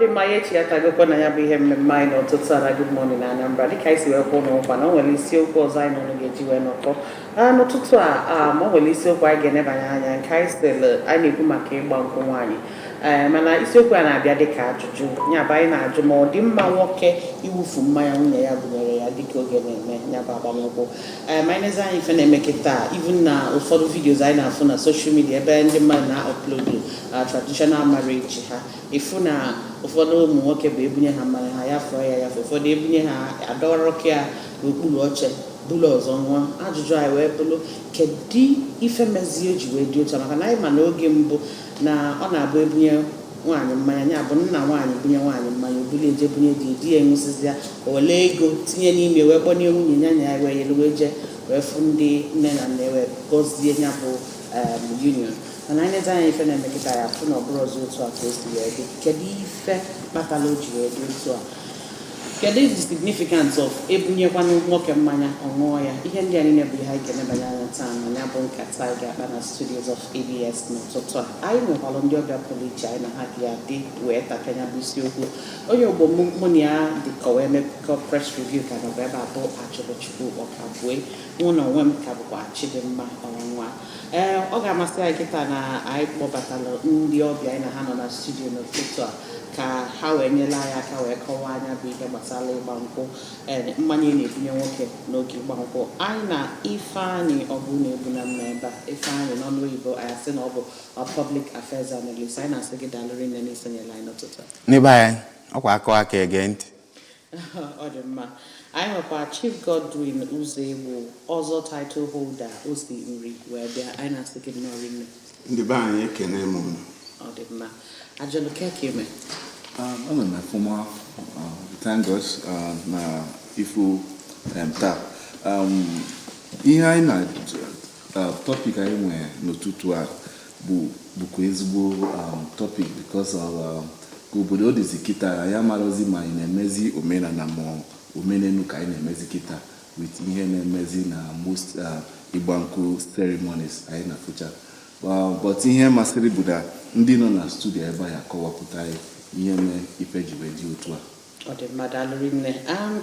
Dị mma, ya echi atagokwa na ya bụ ihe mmemme anyị n'ụtụtụ a na Good Morning na Anambra. Dịka anyị si wee kwuo n'ụkwa na o nwere isiokwu ọzọ anyị nọ ga-eji wee nọkọ n'ụtụtụ a, ma o nwere isiokwu anyị ga-enebanye anya nke anyị sịrị anyị na-ekwu maka ịgba nkwụ nwaanyị. Ee, mana isiokwu a na-abịa dịka ajụjụ, ya bụ anyị na-ajụ ma ọ dị mma nwoke iwufu mmanya nwunye ya bunyere ya dịka oge na-eme ya bụ agbamnkwụ. Ee, ma anyị nezi anyị ife na-eme kịta, even na ụfọdụ videos anyị na-afụ na social media ebe ndị mmadụ na-upload traditional marriage ha, ịfụ na ụfọdụ ụmụ nwoke bụ ebunye ha mmanya ha ya fọọ ya ya fọọ, ụfọdụ ebunye ha adọrọkọ ya n'okpuru oche bụlụ ọzọ nwa. Ajụjụ anyị wee bụrụ, kedu ife mezie o ji wee dị otu a? Maka na anyị ma n'oge mbụ na ọ na-abụ ebunye nwaanyị mmanya, ya bụ nna nwaanyị bunye nwaanyị mmanya, o bulie eje bunye di, di ya enwesịzi ya, o were ego tinye n'ime wee kpọnye nwunye ya na ya wee yelu wee jee wee fụ ndị nne na nna wee gọzie ya bụ union. Mana anyị nezi anya ife na-eme kịta, ya fụ na ọ bụrụ ọzọ otu a ka o si wee dị. Kedu ife kpatara o ji wee dị otu a? Kedu the significance of ebunyekwanụ nwoke mmanya ọ ṅụọ ya? Ihe ndị a niile bụ ihe anyị ga-enebanye anya taa na ya bụ nkata anyị ga-akpa na studios of ABS n'ụtụtụ a. Anyị nwekwara ndị ọbịa pụrụ iche anyị na ha ga-adị wee tapịa ya bụ isiokwu. Onye ogbo mụ na ya dịka wee mekọ press review ka nọbụ ebe a bụ Achụrụchukwu Ọkabue. Mụ na onwe m ka bụkwa Chidimma Ọnwa. Ee, ọ ga-amasị anyị kịta na anyị kpọbatara ndị ọbịa anyị na ha nọ na studio n'ụtụtụ a ka ha wee nyere anyị aka wee kọwaa anya bụ ihe gbasara ịgba nkwụ, ee, mmanya ị na-ebunye nwoke n'oge ịgba nkwụ. Anyị na Ifeanyị ọbụ na-ebu na mma ebe a, Ifeanyị n'ọnụ oyibo anyị asị na ọ bụ a public affairs analyst. Anyị na-asị gị daalụ rinne na isonyere anyị n'ụtụtụ a. N'ebe anyị ọkwa akọ aka ege ntị. Ọ dị mma. Anyị nwekwa Chief Godwin Ụzọegbu, ọzọ title holder osi nri wee bịa. Anyị na-asị gị nnọọ rinne. Ndị be anyị, ekene m unu. Ọ dị mma. Ajọlụke ka ime? Anọ m ọfụma, thank God na ifu taa. Ihe anyị na topic anyị nwere n'ụtụtụ a bụ bụkwa ezigbo topic because of ka obodo dịzi kịta, anyị amarozi ma anyị na-emezi omenala ma omenelu ka anyị na-emezi kịta with ihe na-emezi na most ịgba nkwụ ceremonies anyị na-afụcha. But ihe masịrị bụ na ndị nọ na studio ebe a akọwapụta ihe mee ife ji wee dị otu a. Ọ dị mma, daalụ rinne.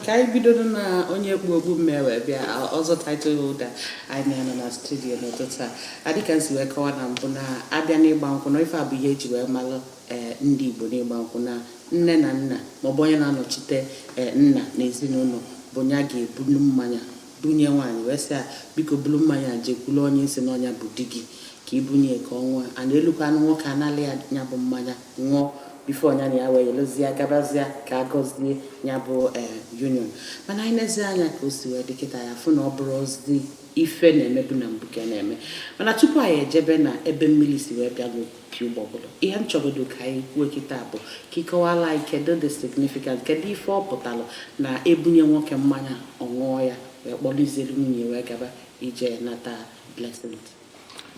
Ka anyị bidoro na onye kpu okpu mme wee bịa, ọzọ title holder anyị na-anọ na studio n'ụtụtụ a. Adịka nsi wee kọwa na mbụ na abịa n'ịgba nkwụ na ife a bụ ihe eji wee malụ, ee, ndị Igbo n'ịgba nkwụ na nne na nna maọbụ onye na-anọchite, ee, nna na ezinụlọ bụ ya ga-ebulu mmanya bunye nwaanyị wee sị ya, biko, bulu mmanya jekwulu onye isi n'ọnya bụ di gị ka ibunye ka ọ ṅụọ. A na-elukwanụ nwoke analị ya ya bụ mmanya ṅụọ before ya na ya wee yelozie gabazia ka a gọzie ya bụ, ee, union. Mana anyị nezie anya ka o si wee dị kịta, ya fụ na ọ bụrụ ozi ife na-emebu na mbụ ka na-eme. Mana tupu anyị ejebe na ebe mmiri si wee bịa n'opi ụgbọgụrụ, ihe m chọgodo ka anyị kwuo kịta bụ ka ịkọwala anyị kedu the significance, kedu ife ọ pụtalụ na ebunye nwoke mmanya ọ ṅụọ ya wee kpọlizielu nwunye wee gaba ije nata blessings.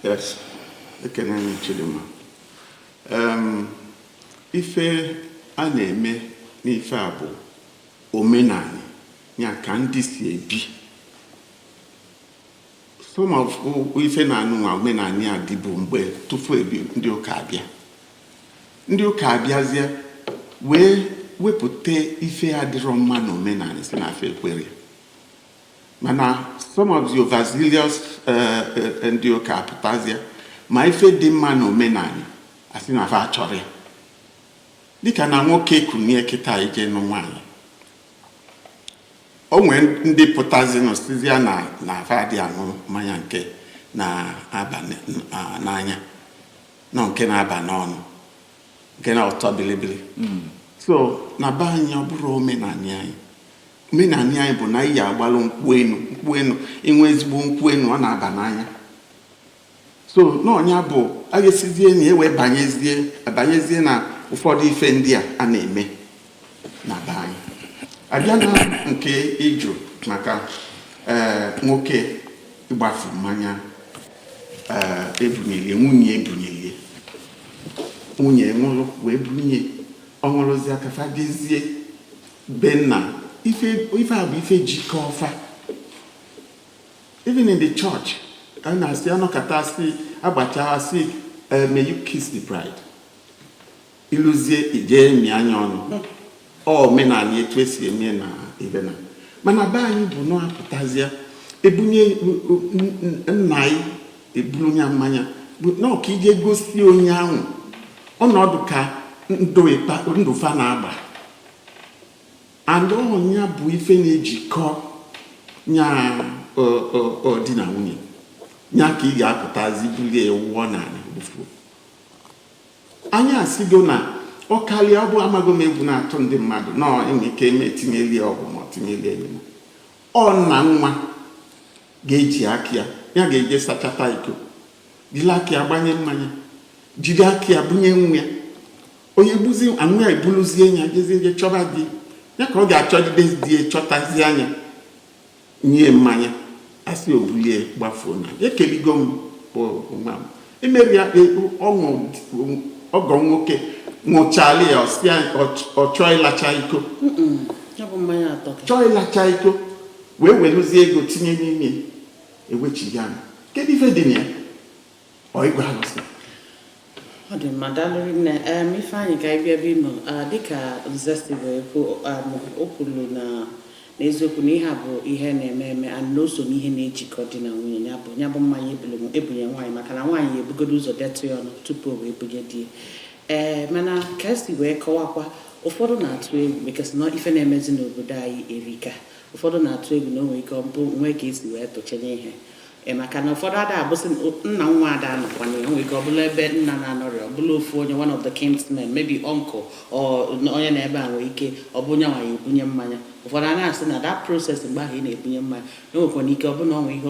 Yes, ekene m Chidimma. Ife a na-eme n'ife a bụ omenani ya ka ndị si ebi. Some of ife na-anụ nwa omenani a dịbụ mgbe tupu ebi ndị ụka abịa. Ndị ụka abịazie wee wepụta ife adịrọ mma na omenani si na afọ ekwere. Mana some of the overzealous ndị ụka apụtazie ma ife dị mma na omenani asị na afa achọrọ ya, dịka na nwoke kunie kịta ije nụ nwaanyị, o nwee ndị pụtazinụ sizia na afa adị aṅụ mmanya nke na-aba n'anya nọ, nke na-aba n'ọnụ, nke na-ụtọ bilibili. So na be anyị, ọ bụrụ omenani anyị, omenani anyị bụ na anyị agbalụ nkwụ enu, nkwụ enu, inwe ezigbo nkwụ enu, ọ na-aba n'anya. So n'ọnya bụ a ga-esizie na ewe banyezie abanyezie na ụfọdụ ife ndị a a na-eme na be anyị. Abịa na nke ịjụ maka, ee, nwoke ịgbafu mmanya, ee, ebunyelie nwunye, ebunyelie nwunye ṅụrụ wee bunye, ọ ṅụrụzie aka fagezie be nna. Ife ife a bụ ife jikọ ọfa. Even in the church, a na-asị anọkọta asị agbacha asị, "May you kiss the bride." Ịlụzie ijee mịa anya ọnụ. Ọ omenala etu esi eme na ebe na mana be anyị bụ na apụtazie ebunye nna anyị, eburu ya mmanya bụ na ọka ije gosi onye ahụ ọnọdụ ka ndụ ịkpa ndụ fa na-agba and ọnya bụ ife na-ejikọ nya di na nwunye nya ka ị ga-apụtazi bulie wụọ n'ala bufuo. Anyị asịgo na ọ karịa, ọ bụ amago m egwu na-atụ ndị mmadụ nọọ enwe ike eme etinyeli ọgwụ ma ọ tinyeli enyi ọ nna nwa ga-eji aka ya, ya ga-eje sachata iko, jiri aka ya gbanye mmanya, jiri aka ya bunye nwa ya. Onye gbuzi anwụ ya ebuluzie ya jezie je chọba di ya, ka ọ ga-achọgide di ya chọtazie anya nye mmanya, asị obulie gbafuo na ekeligo m bụ nwa m emeri ya. Ọṅụ ọgọ nwoke ṅụchala ya, ọsị ya ọ chọọ ịlacha iko. Ya bụ mmanya atọ ka Chọọ ịlacha iko wee weluzie ego tinye n'ime ewechiga m. Kedu ife dị na ya? Ọ igwe alụsị. Ọ dị mma, daalụ nne em Ifeanyị. Ka anyị bịa ebe ị nọ, dịka Nze si wee kwuo, o kwuru na n'eziokwu na ihe a bụ ihe na-eme eme and na o so n'ihe na-ejikọ di na nwunye. Ya bụ mmanya ebunye nwaanyị, maka na nwaanyị ebugodo ụzọ detụ ya ọnụ tupu o wee bunye di ya. Ee, mana ka esi wee kọwakwa, ụfọdụ na-atụ egwu because na ife na-emezi n'obodo anyị erika. Ụfọdụ na-atụ egwu na o nwere ike ọ bụ nwee ka esi wee tụchenye ihe, ee, maka na ụfọdụ ada abụsị nna nwa ada anọkwana ya. O nwere ike ọ bụla ebe nna na-anọrị, ọ bụla ofu onye, one of the kinsmen, maybe uncle or onye na ebe a nwere ike ọ bụ onye nwaanyị ebunye mmanya. Ụfọdụ a na-asị na that process, mgbe ahụ ị na-ebunye mmanya, na o nwekwana ike ọ bụ na ọ nwee ihe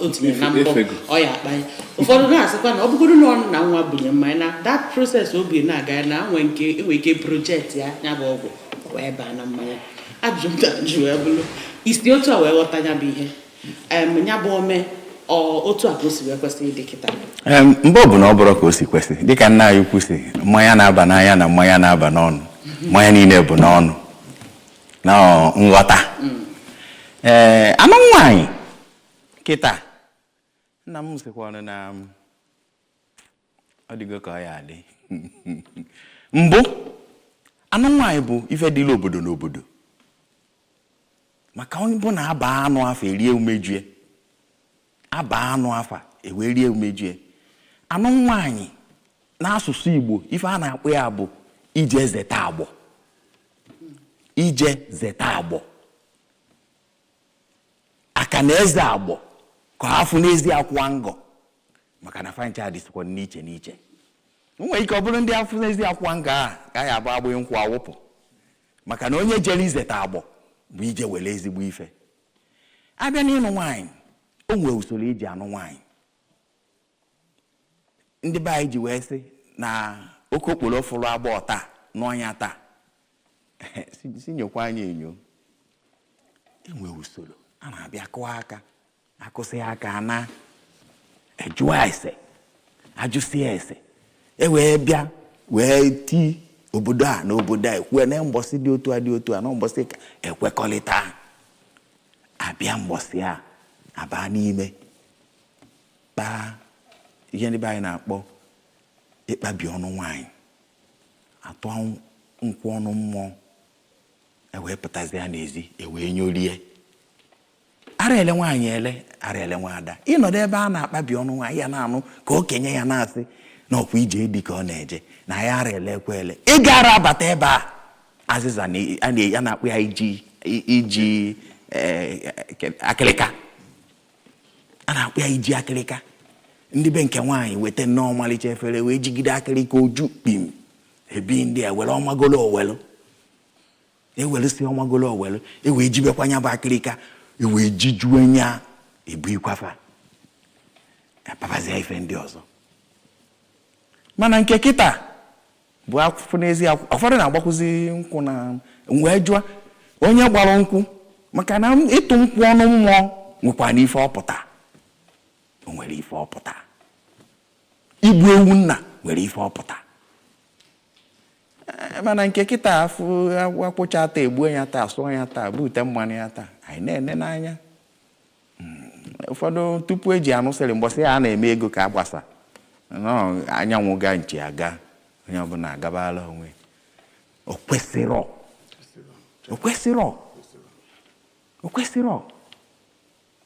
o tinyere na mbọ Efego. ọ ya akpa ya. Ụfọdụ na-asịkwa na ọ bụgodu na ọ na nwa bunye mmanya, na that process o bi na-aga na nwee nke enwere ike project ya, ya bụ ọgwụ wee baa na mmanya. Ajụjụ m na-ajụ wee bụrụ, isi otu a wee ghọta ya bụ ihe ya bụ ome ọ otu a ka o si wee kwesị ịdị kịta? Mbụ bụ na ọ bụrụ ka o si kwesị, dịka nna anyị ukwu si, mmanya na-aba n'anya na mmanya na-aba n'ọnụ, mmanya niile bụ n'ọnụ na ọ nghọta. Ee, anụ nwaanyị kịta, nna m sịkwanụ na ọ dịgo ka ọ ya adị. Mbụ, anụ nwaanyị bụ ife dịla obodo n'obodo, maka onye bụ na aba anụ afọ erie umejue, aba anụ afa ewee rie umejue. Anụ nwaanyị n'asụsụ Igbo, ife a na-akpọ ya bụ ije zeta agbọ, ije zeta agbọ, aka na eze agbọ ka afụ n'ezi akwụwa ngọ, maka na fancha dịsịkwa n'iche n'iche. Nwere ike ọ bụrụ ndị afụ n'ezi akwụwa ngọ a ka ya abụ agbụghị nkwụ awụpụ, maka na onye jere izeta agbọ bụ ije were ezigbo ife abịa n'ịnụ nwaanyị. O nwere usoro eji anụ nwaanyị. Ndị be anyị ji wee sị na oke okporo fụrụ agbọọ taa n'ọnya taa si nyokwa anya enyo. Enwe usoro a na-abịa kụọ aka, akụsị aka na ejụọ ese, ajụsịa ese, e wee bịa wee ti obodo a na obodo a ekwue na mbọsị dị otu a dị otu a na mbọsị ka ekwekọrịta abịa mbọsị a aba n'ime kpaa ihe ndị be anyị na-akpọ ịkpabi ọnụ nwaanyị, atụ nkwụ ọnụ mmụọ, ewee pụtazie n'ezi, ewee nyorie ara ele nwaanyị, ele ara ele nwaada. Ịnọdụ ebe a na-akpabi ọnụ nwaanyị, ya na-anụ ka okenye ya na-asị na ọkwa ije dị ka ọ na-eje na ya ara ele ekwe ele ị gara abata ebe a azịza a na-akpụ ya iji akịrịka, a na-akpụ ya iji akịrịka. Ndị be nke nwaanyị weta nnọọ ọmalịcha efere wee jigide akịrịka oju kpim ebi. Ndị a were ọmagolo owelu, ewelụsị ọmagolo owelu, ewee jibekwa nya bụ akịrịka, ewee jijuo nya ebu ikwafa apabazie ife ndị ọzọ. Mana nke kịta bụ akwụkwọ n'ezi akwụ. Ụfọdụ na-agbakwụzi nkwụ na wee jụọ onye gbara nkwụ, maka na ịtụ nkwụ ọnụ mmụọ nwekwa na ife ọpụta, o nwere ife ọpụta. Igbu ewu nna nwere ife ọpụta. Mana nke kịta afụ akwụcha taa, egbuo ya taa, sụọ ya taa, bute mmanụ ya taa, anyị na-ene n'anya. Ụfọdụ tupu eji anụsịrị mbọsị ya a na-eme ego ka agbasa nọọ anyanwụ ga nchi aga. Onye ọbụla agabala onwe. O kwesịrọ, o kwesịrọ, o kwesịrọ,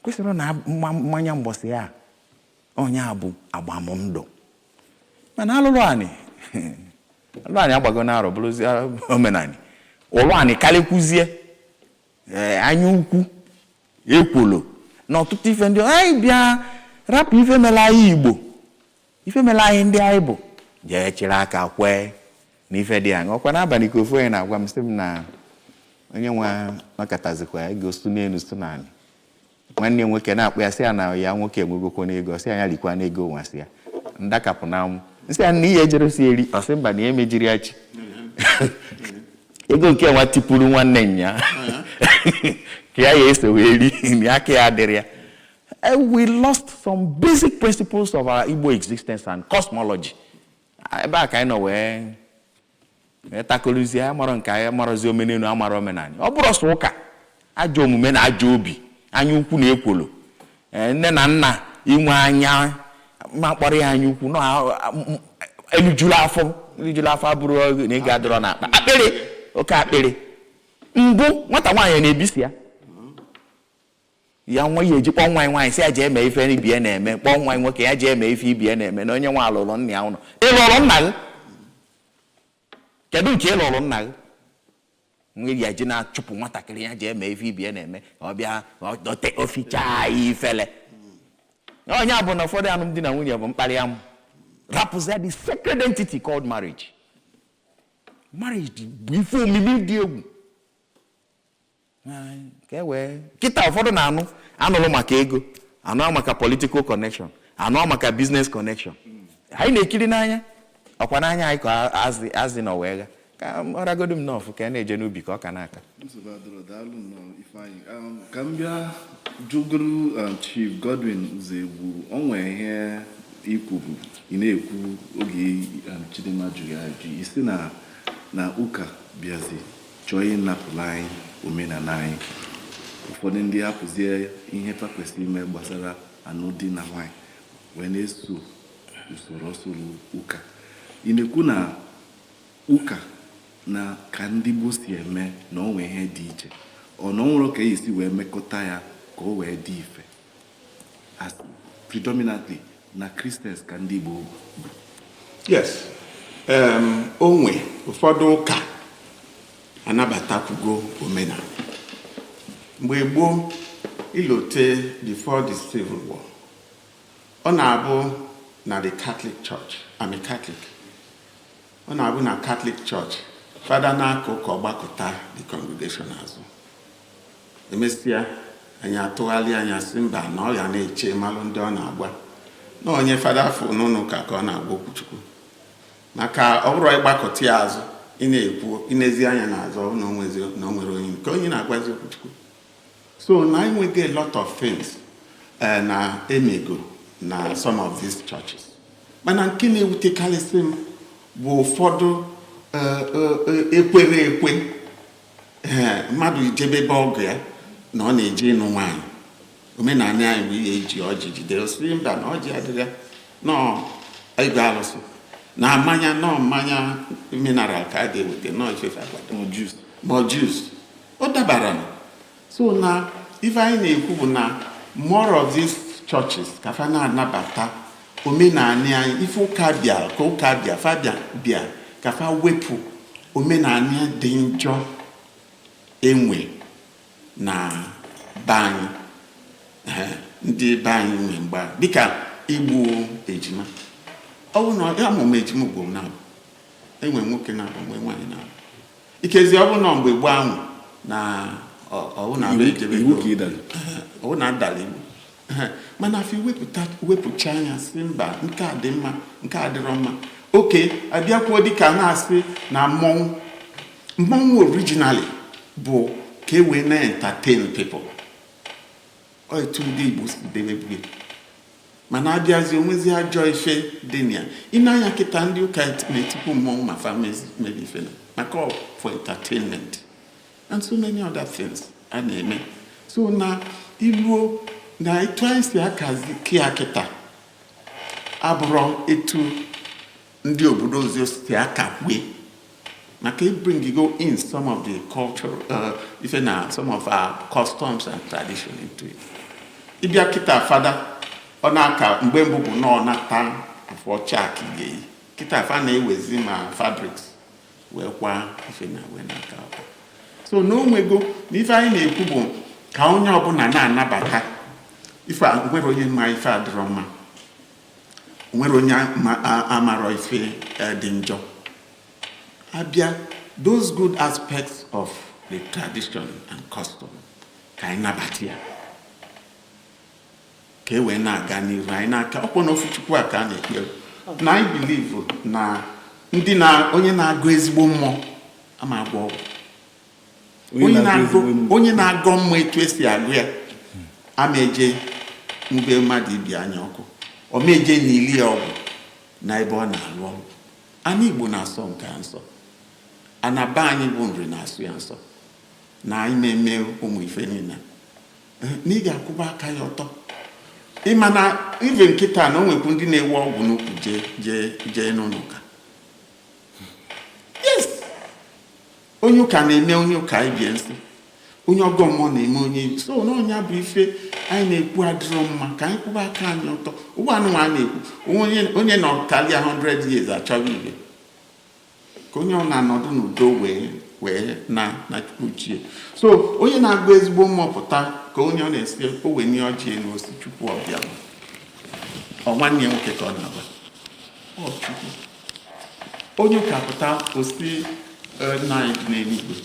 kwesịrọ na mmanya mbọsị ya onye a bụ agbamndụ. Mana alụlụ anị, alụlụ anị agbago na arọ bụrụzie omenanị. Ụlụ anị karịkwuzie. Ee, anya ukwu, ekwolo na ọtụtụ ife ndị anyị bịa rapụ ife mere anyị Igbo, ife mere anyị ndị anyị bụ, jee chịrị aka kwee na ife dị aṅa. Ọkwa n'abalị ka ofu onye na-agwa m, sị m na onye nwa nọkọtazikwa ego su n'elu su n'ala. Nwanne nwoke na-akpụ ya, sị ya na ya nwoke enwegokwo n'ego, sị ya ya likwa n'ego nwasị ya ndakapụ na anwụ. Nsị ya na ihe ejere si eri, ọ sị mba, na ya emejiri ya chi ego nke nwa tipụrụ nwanne nya ka ya eso wee ri na aka ya adịrị ya. We lost some basic principles of our Igbo existence and cosmology. Ebe a ka anyị nọ wee takọrụzie amarọ nke anyị amarọzi omenelu, amarọ omenala. Ọ bụrụ sọ ụka, ajọ omume na ajọ obi, anya ukwu na ekwolo. Nne na nna inwe anya ma kpọrọ ya anya ukwu nọ elijuru afọ, elijuru afọ abụrụ na ego adịrọ n'akpa. Akpịrị, oke akpịrị. Mbụ nwata nwaanyị na-ebisi ya, ya nwa ya eji kpọọ nwa ya nwaanyị, sị ya jee mee ife ibie na-eme, kpọọ nwa ya nwoke, ya jee mee ife ibie na-eme. Na onye nwa alụrụ nna ya ụlọ, ịlụrụ nna gị? Kedu nke ịlụrụ nna gị? Nwa ya ji na-achụpụ nwatakịrị, ya jee mee ife ibie na-eme, ọ bịa ofichaa ya ifele. Onye a bụ na ụfọdụ alụmdi na nwunye bụ mkparị amụ, rapụzia the sacred entity called marriage. Marriage bụ ife omimi dị egwu ka e wee kịta. Ụfọdụ na-anụ anụrụ maka ego, anụ maka political connection, anụ maka business connection. Anyị na-ekiri n'anya, ọkwa n'anya anyị ka azị azị nọ wee gha ka ọ ragodu m n'ọfụ ka a na-eje n'ubi ka ọ ka na-aka. Nsogbu adịrọ, daalụ nnọọ, Ifeanyị. Ka m bịa jụgoro Chief Godwin Uzegbu, o nwee ihe ikwuru, ị na-ekwu oge Chidimma jụrụ ya ajụ, isi na ụka bịazi chọọ ịnapụrụ anyị omenala anyị. Ụfọdụ ndị hapụzie ihe fa kwesịrị ime gbasara alụmdi na nwaanyị wee na-eso usoro usoro ụka. Ị na-ekwu na ụka na ka ndị gboo si eme na o nwee ihe dị iche, ọ na ọ nwere ka esi wee mekọta ya ka o wee dị ife, as predominantly na Christians ka ndị Igbo bụ? Yes, onwe ụfọdụ ụka anabatakwugo omenala. Mgbe gboo, ilote before the Civil War, ọ na-abụ na the Catholic Church, I'm a Catholic, ọ na-abụ na Catholic Church, fada na-aka ụka, ọgbakọta the congregation azụ. Emesịa, anyị atụgharị anya sị mba, na ọ ya na-eche malụ ndị ọ na-agwa, na onye fada afọ n'ụlọ ụka ka ọ na-agwa okwuchukwu, maka ọ bụrụ ịgbakọta ya azụ, ị na-ekwu inezi anya n'azụ, ọ bụ na o nwezi na o nwere onye nke onye na-agwazi okwuchukwu. So na enwego a lot of things na emego na some of these churches. Mana nke na-ewutekarịsị m bụ ụfọdụ ekwere ekwe. Ee, mmadụ ijebe ebe ọgụ ya na ọ na-eje ịnụ nwaanyị, omenala anyị bụ ihe eji ọjị jide, osi mba, na ọjị adịrị ya, nọọ igwe alụsị na mmanya, nọọ mmanya mineral ka a ga-eweta, nọọ ifefe agbado. Ma juice. Ma juice ọ dabara na. So na ife anyị na-ekwu bụ na more of these churches ka fa na-anabata omenala anyị. Ife ụka bịa ka ụka bịa, fa bịa bịa ka fa wepụ omenala dị njọ enwe na be anyị. Ehe, ndị be anyị nwe mgba dịka igbu ejima. Ọ bụ na ya mụrụ ejima ugboro na-abụ, enwe nwoke na-abụ, nwee nwaanyị na-abụ. Ikezi ọ bụ na mgbe gboo ahụ na ọ bụ na Iwu, iwu ka ị dara. Ọ bụ na adara iwu. Ehe, mana afọ iwepụta wepụcha anya si mba, nke a dị mma, nke a dịrọ mma. Oke abịakwuo dịka na-asị na mmọnwụ, mmọnwụ originally bụ ka e wee na-entertain people. Ọ etu ndị Igbo si debe bue, mana abịazi onwezi ajọ ife dị na ya. Ị na-anya kịta, ndị ụka na-etikwu mmọnwụ ma fa mebe ife na maka ọ for entertainment and so many other things a na-eme. So na iluo na etu anyị si akazi kia kịta abụrọ etu Ndị obodo ọzọ si akakwe maka bring go in some of the culture, ife na some of our customs and tradition into it. Ịbịa kịta, fada ọ na-aka mgbe mbụ bụ na ọ nata afọ ọcha ka ị ga-eyi. Kịta fa na-ewezi ma fabrics wee kwa ife na wee na-aka ụka. So na onwego na ife anyị na-ekwu bụ ka onye ọbụla na-anabata ife a. Nwere onye ma ife adịrọ mma, nwere onye amarọ ife dị njọ. Abịa those good aspects of the tradition and custom, ka anyị nabata ya ka e wee na-aga n'iru anyị n'aka ọkpọ n'ofu Chukwu a ka a na-ekpe. Na anyị believe na ndị na onye na-agụ ezigbo mmụọ ama agwọ ọgwụ. Onye na-agụ, onye na-agọ mmụọ etu esi agụ ya, ama eje mgbe mmadụ ibi anya ọkụ, ọ ma eje n'ili ya ọgwụ na ebe ọ na-alụ ọgwụ. Ana Igbo na-asọ nke a nsọ, ana be anyị bụ Nri na-asụ ya nsọ na anyị na-eme ụmụ ife niile na ị ga-akwụba aka ya ọtọ. Ịma na ive nkịta na o nwekwu ndị na-ewe ọgwụ n'ukwu jee jee jee n'ụlọ ụka. Yes, onye ụka na-eme onye ụka ibie nsị, onye ọgọ mmụọ na-eme onye so n'ọnya. Bụ ife anyị na-ekwu adịrọ mma ka anyị kwụba aka anyị ọtọ. Ụgbọ anụnwa a na-ekwu, onye onye nọ karịa 100 years achọghị ibe ka onye ọ na-anọdụ n'udo wee wee na na Chukwu chie. So onye na-agụ ezigbo mmụọ pụta ka onye ọ na-esi o wee nye ọjị elu osi Chukwu ọbịa, ọ nwanne ya nwoke ka ọ na-agba ọ Chukwu. Onye ụka pụta osi nna anyị dị n'eluigwe.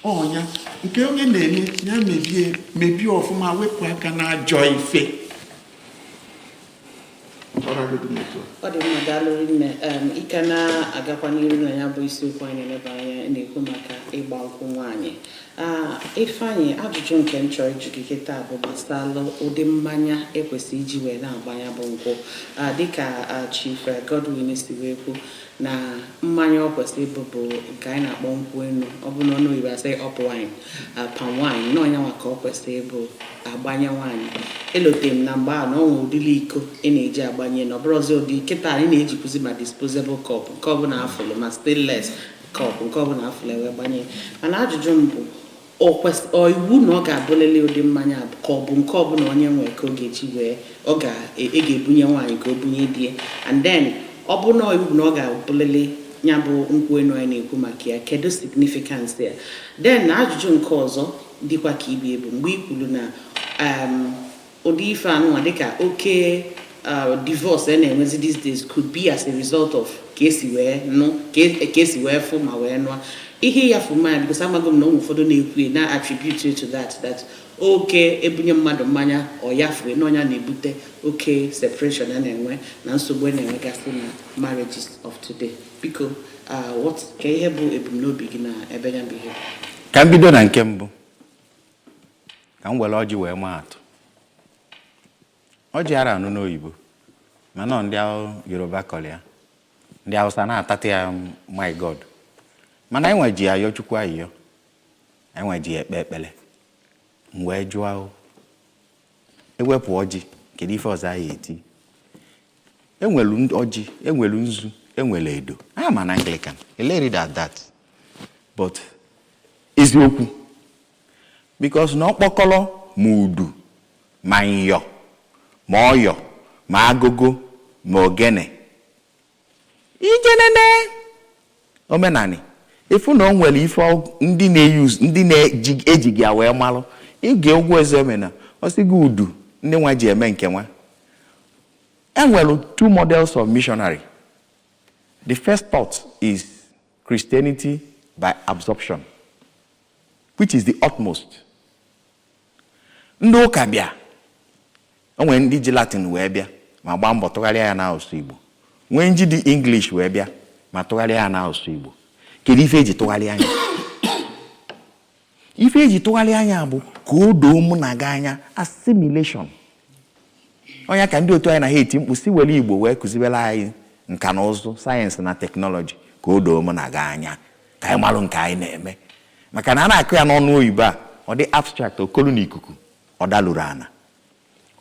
Ọnya nke onye na-eme ya mebie mebie ọfụma, wepụ aka n'ajọ ife. Ọragodu m etu a. Ọ dị mma, daalụ rinne. Ike na-agakwa n'iru na ya bụ isiokwu anyị na-eleba anya, na-ekwu maka ịgba nkwụ nwaanyị. Ifeanyị, ajụjụ nke m chọrọ ịjụ gị kịta bụ gbasalụ ụdị mmanya ekwesị iji wee na-agba ya bụ nkwụ. Dịka Chief Godwin si wee kwu na mmanya ọ kwesịrị ịbụ bụ nke anyị na-akpọ nkwụ enu, ọ bụ n'ọnụ oyibo asị up wine, palm wine, na ọnya nwa ka ọ kwesịrị ịbụ agbanye nwaanyị. Elote m na mgbe a na ọ nwere ụdịrị iko ị na-eji agbanye, na ọ bụrụzi ụdị kịta anyị na-ejikwuzi ma disposable cup nke ọbụla afụlụ, ma stainless cup nke ọbụla afụlụ ewe gbanye. Mana ajụjụ m bụ, ọ ọ iwu na ọ ga-abụlịlị ụdị mmanya a, ka ọ bụ nke ọbụla onye nwere ka ọ ga-eji wee ọ ga-ebunye nwaanyị ka o bunye die? And then ọ bụ na iwu na ọ ga-abụlịlị ya bụ nkwụ enu anyị na-ekwu maka ya, kedu significance ya? Then na ajụjụ nke ọzọ dịkwa ka ibe bụ mgbe i kwuru na ụdị ife anụnwa dịka oke divorce a na-enwezi these days could be as a result of ka esi wee nụ, ka esi wee fụ ma wee nụọ ihe ya fụ mmanya, because amaghị m na ụmụ ụfọdụ na-ekwu na attribute to that, that oke ebunye mmadụ mmanya ọ ya fue n'ọnya na-ebute oke separation a na-enwe na nsogbu a na-enwegasị na marriages of today. Biko, what ka ihe bụ ebumnobi gị na ebe ya bụ ihe? Ka m bido na nke mbụ, ka m were ọjị wee maa atụ. Ọjị ara anụ n'oyibo, mana ọ ndị Yoruba kọrọ ya, ndị Hausa na-atata ya, my God. Mana anyị nwe ji ayọ Chukwu ayịyọ, anyị nwe ji ya ekpe ekpere. M wee jụọ o, ewepụ ọjị, kedu ife ọzọ anyị eti? Enwelu ọjị, enwelu nzu, enwelu edo. I am an Anglican, eleri that that but eziokwu, because na ọkpọkọrọ ma udu ma nyọ ma ọyọ ma agụgụ ma ogene ijenene omenani, ifu na o nwere ife ndị na-eyuz, ndị na-eji ejighị ya wee malụ ige ụgwọ eze emena ọ sị gị udu ndị nwa ji eme nke nwa. Enwere two models of missionary. The first thought is Christianity by absorption, which is the utmost. Ndị ụka bịa, o nwere ndị ji Latin wee bịa ma gbaa mbọ tụgharịa ya n'asụsụ Igbo, nwee ndị dị English wee bịa ma tụgharịa ya n'asụsụ Igbo. Kedu ife eji tụgharịa anya? Ife eji tụgharịa anya bụ ka o doo mụ na gị anya, assimilation. Onye ka ndị otu anyị na ha eti mkpu si were Igbo wee kụziwere anyị nka na ụzụ, sayensị na teknọlọji, ka o doo mụ na gị anya, ka anyị malụ nke anyị na-eme. Maka na a na-akụ ya n'ọnụ oyibo a, ọ dị abstract, okolu na ikuku, ọ dalụrụ ana.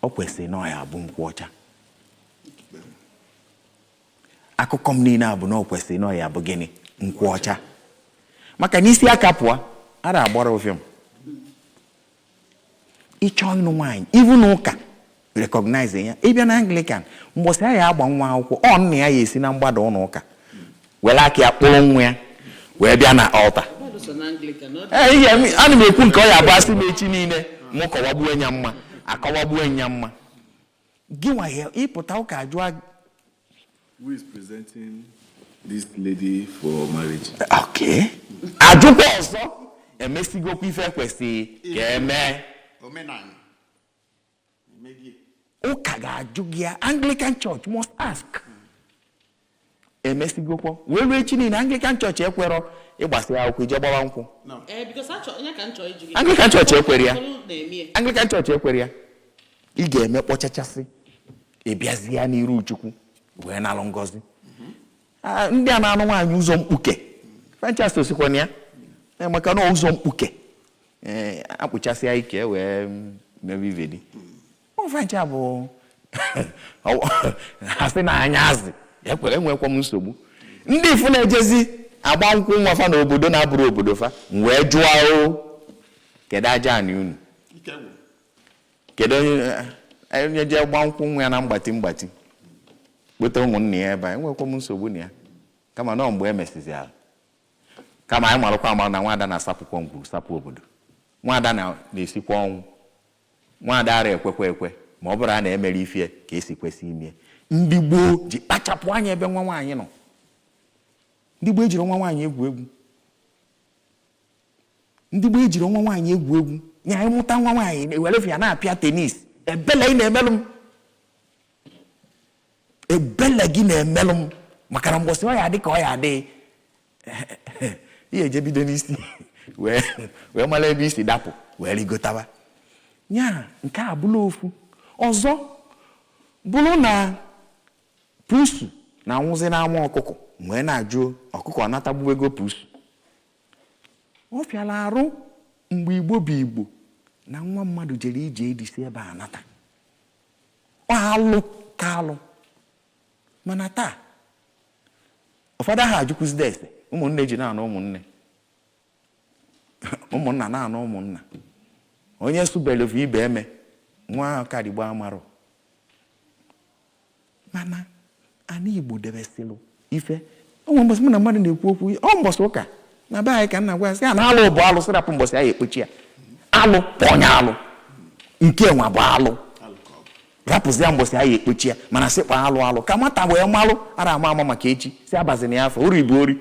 Ọ kwesịrị na ọ ya bụ nkwụ ọcha. Akụkọ m niile a bụ na ọ kwesịrị na ọ ya bụ gịnị? Nkwụ ọcha. Maka na isi aka pụọ, ara agbara ụfịọm. Ịchọ ịnụ nwaanyị, ivu na ụka recognize ya. Ịbịa na Anglican, mgbọsị a ya agba nwa akwụkwọ, ọ nna ya ya esi na mgbada ụlọ ụka were aka ya kpụrụ nwa ya wee bịa na altar. Mmadụ so na Anglican, ọ dị- Ee, ihe ana m ekwu nke ọ ya bụ asị m echi niile mụ kọwagbuo ya mma, akọwagbuo ya mma. Gị nwa ya ịpụta ụka jụọ. Who is presenting this lady for marriage? Okay, ajụkwa ọzọ, emesigokwa ife kwesịrị ka emee. Omenala emegie. Ụka ga-ajụ gị ya. Anglican Church must ask, emesigokwa wee ruo echi niile. Anglican Church ekwerọ ịgbasi akwụkwọ ije gbawa nkwụ. No. Ee, because achọ onye ka m chọrọ ịjụ gị. Anglican Church ekwere ya. Ụfọdụ na-eme ya. Anglican Church ekwere ya. Ị ga-eme kpọchachasị, ị bịazie n'iru Chukwu wee nalụ ngọzi. Ah, ndị a na-anụ nwaanyị ụzọ mkpuke franchise osikwa na ya. Ee, maka na ụzọ mkpuke, ee, akpụchasịa ike wee mebe ivedi ọ francha bụ asị na anya azị ekwere enwekwa m nsogbu. Ndị ifu na-ejezi agba nkwụ nwa fa n'obodo na-abụrụ obodo fa, m wee jụọ, o kedu aja anị unu? Ike gwụ. Kedu onye jee gba nkwụ nwa ya na mgbati mgbati kpote ụmụnne ya ebe a? Enwekwa m nsogbu na ya, kama nọ mgbe e mesizi ala, kama anyị marụkwa amara na nwaada na-asapụkwa ngwuru sapụ obodo. Nwaada na-esikwa ọnwụ. Nwaada ara ekwekwa ekwe ma ọ bụrụ a na-emere ifie ka esi kwesị ime. Ndị gboo ji kpachapụ anya ebe nwa nwaanyị nọ. Ndị gboo ejiri nwa nwaanyị egwu egwu. Ndị gboo ejiri nwa nwaanyị egwu egwu. Nya ịmụta nwa nwaanyị ewere ya na-apịa tennis. Ebele ị na-emelụ m, ebele gị na-emelụ m, maka na mgbọsị ọ ya adị ka ọ ya adị, ihe eje bido n'isi wee mara ebe isi dapụ wee rigotaba nya. Nke a bụrụ ofu. Ọzọ bụrụ na pusu na-anwụzi n'ama ọkụkọ, wee na-ajụ ọkụkọ ọ natagbuo ego pusu. Ọ fịara arụ mgbe Igbo bụ Igbo na nwa mmadụ jere ije edisi ebe a nata. Ọ alụ ka alụ. Mana taa ụfọdụ aha ajụkwuzide ese ụmụnne ji na-anụ ụmụnne, ụmụnna na-anụ ụmụnna. Onye sụbelefu ibe eme nwa akarigbo amarụ. Mana ana Igbo debesịlụ ife onwe. Mbọsị mụ na mmadụ na-ekwu okwu, ọ mbọsị ụka na be anyị ka nna gwa ya sị ya na alụ bụ alụ, sịrapụ mbọsị anyị ekpochi ya. Alụ bụ onye alụ nke nwa bụ alụ, rapụzi ya mbọsị anyị ekpochi ya. Mana sị kpaa alụ alụ ka nwata wee malụ ara ama ama maka echi si abazina ya afọ ori bụ ori,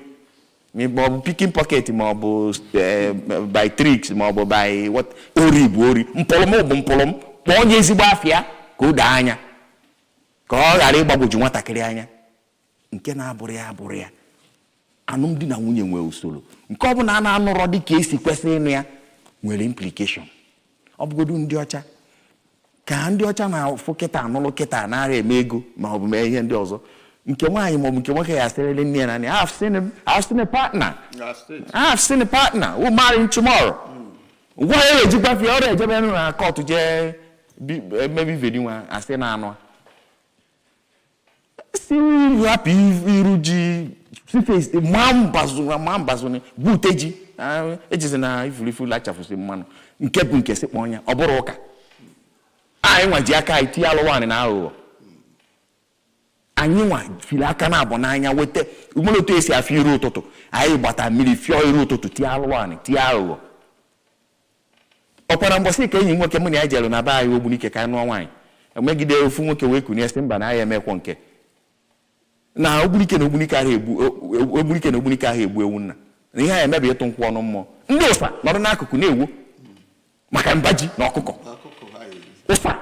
ma ọ bụ picking pocket, ma ọ bụ by tricks, ma ọ bụ by what. Ori bụ ori, mpụlụm bụ mpụlụm. Kpọọ onye ezigbo afịa ka o doo anya, ka ọ ghara ịgbagwoju nwatakịrị anya. Nke na-abụrụ ya abụrụ ya. Alụmdi na nwunye nwere usoro. Nke ọbụla a na-anụrọ dị ka esi kwesị ịnụ ya nwere implication. Ọ bụgodu ndị ọcha, ka ndị ọcha na-afụ kịta anụlụ kịta nara eme ego ma ọ bụ mee ihe ndị ọzọ, nke nwaanyị ma ọ bụ nke nwoke ya asịrịrị nne ya na nna ya, "I've seen a partner. I have seen a partner. We'll marry tomorrow." Ngwa ya ejikwa fie ọrịa ejebe na court jee emebi ivedi nwa asị na anụ si hapụ iru ji si maa mbazụ maa mbazụ gwute ji. Ah, ejizi na ifurifu lachafụsị mmanụ nke bụ nke si kpọọ ya. Ọ bụrụ ụka anyị nwa ji aka anyị tinye alụ nwaanyị na aghụghọ, anyị nwa fili aka na abụ n'anya weta nwere otu esi afọ iru ụtụtụ. Anyị gbata mmiri fịọ iru ụtụtụ, tie alụ nwaanyị, tie aghụghọ. Ọkwara mbọsị ka enyi m nwoke mụ na ya jere na be anyị Ogbunike ka anyị nụọ nwaanyị, emegide ofu nwoke wee kunie sị mba, na ya emekwo nke na Ogbunike na Ogbunike ahụ egbu Ogbunike na Ogbunike ahụ egbu ewu nna na ihe a emebi ịtụ nkwụ ọnụ mmụọ. Ndị ụsa nọrọ n'akụkụ na-ewu maka mba ji na ọkụkọ. Ụsa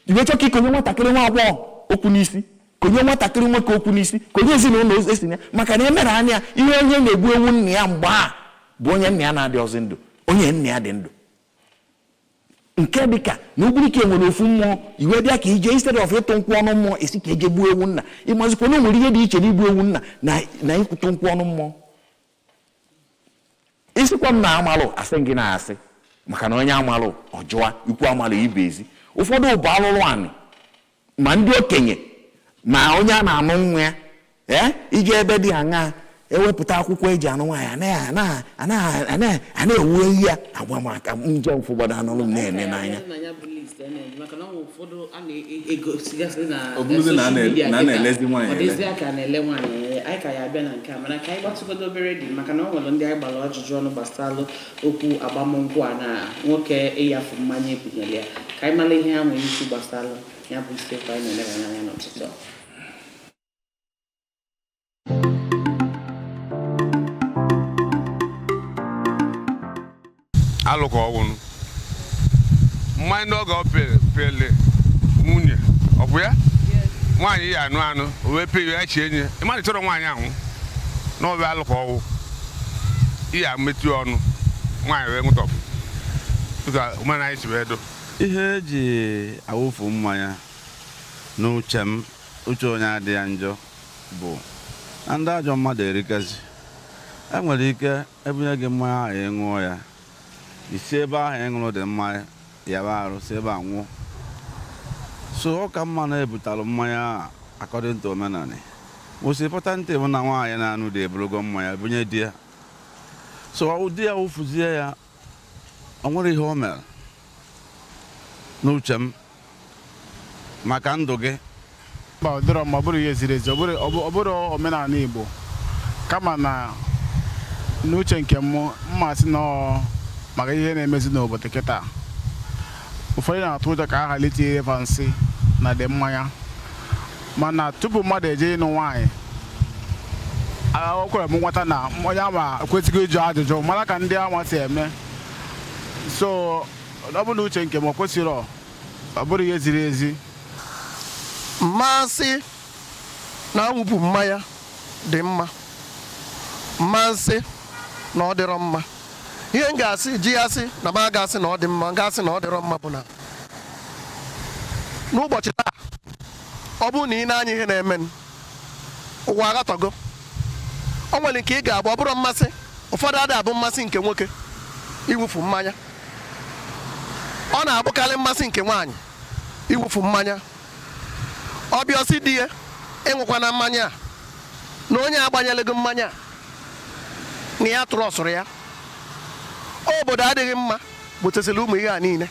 iwe chọ ka ikonye nwatakịrị nwa agbọghọ okwu n'isi, konye nwatakịrị nwoke okwu n'isi, konye ezinụlọ esi ya, maka na emere anya ihe onye na-egbu ewu nna ya mgbe a bụ onye nna ya na-adị ọzọ ndụ, onye nna ya dị ndụ. Nke dịka na Ogbunike nwere ofu mmụọ iwe bịa ka ije, instead of ịtụ nkwụ ọnụ mmụọ, esi ka eje gbuo ewu nna. Ịmazikwa na o nwere ihe dị iche n'igbu ewu nna na ịkwụtụ nkwụ ọnụ mmụọ. Isikwa m na amalụ asị gị na-asị maka na onye amalụ ọjụa ikwu amalụ ibe ezi. Ụfọdụ bụ alụlụ anị ma ndị okenye Ma onye a na-anụ nwa ya, ee, ije ebe dị aṅaa ewepụta akwụkwọ eji anụ nwaanyị, a na-ewu ehi ya agwa m aka nje ụfọdụ anụrụ m na-ene n'anya. Na ya bụ list a na-enye, maka na ọ nwere ụfọdụ a na-egosigasị na Ọ bụrụzi na a social media na a kịta, na-elezi nwaanyị ọ ele. dịzị ka a na-ele nwaanyị ele. Anyị ka ya abịa na nke a, mana ka anyị gbatụgodo obere dị, maka na ọ nwere ndị anyị gbara ajụjụ ọnụ gbasalụ okwu agbamnkwụ a na nwoke ịyafu mmanya ebunyere ya, ka anyị mara ihe ha nwere ikwu gbasalụ ya bụ isiokwu anyị na-elebanye anya n'ụtụtụ a. Alụ ka ọ wụnụ mmanya n'oge ọ pịrị nwunye, ọ bụ ya nwaanyị ya anụ anụ, o wee pịrị ya chie nye ịmadụ chọrọ nwaanyị ahụ n'ọbịa. Alụ ka ọwụ iya metụ ọnụ nwaanyị wee nwụtọpụ dịka omenala anyị si wee dụ. Ihe eji awụfu mmanya n'uche m, uche onye adịghị ya njọ, bụ na ndị ajọ mmadụ erikazi. Enwere ike ebunye gị mmanya ahụ, ị ṅụọ ya, isi ebe ahụ ị ṅụrụ dị mmanya yaba arụ, si ebe a nwụọ. So ọ ka mma na ebutalụ mmanya a according to omenala. Most important bụ na nwaanyị na-anụ dị eburugo mmanya bunye di ya, so ọ di ya wụfuzie ya, o nwere ihe o mere n'uche m maka ndụ gị. Mba, ọ dịrọ mma. Ọ bụrụ ihe ziri ezi, ọ bụrụ omenala Igbo, kama na n'uche nke m, mma sị na ọ maka ihe na-emezi n'obodo kịta, ụfọdụ na-atụ ụjọ ka a ghara itinye fa nsị na dị mmanya. Mana tupu mmadụ eje ịnụ nwaanyị, o kwere m nghọta na onye ama ekwesịghị ịjụ ajụjụ mara ka ndị ama si eme. So ọ bụ na uche nke m, ọ kwesịrị, ọ bụrụ ihe ziri ezi. Mmasị na awụpụ mmanya dị mma, mmasị na ọ dịrọ mma. Ihe m ga-asị ji ya sị na m aga-asị na ọ dị mma, m ga-asị na ọ dịrọ mma bụ na n'ụbọchị taa, ọ bụrụ na ị na-anya ihe na-eme ụwa aghọtago, o nwere nke ị ga-abụ ọ bụrụ mmasị. Ụfọdụ adị abụ mmasị nke nwoke iwufu mmanya, ọ na-abụkarị mmasị nke nwaanyị iwufu mmanya. Ọ bịa ọsị di ya ịṅụkwana mmanya a, na onye agbanyela gị mmanya a, na ya tụrụ ọsụrụ ya. Obodo adịghị mma butesịrị ụmụ ihe a niile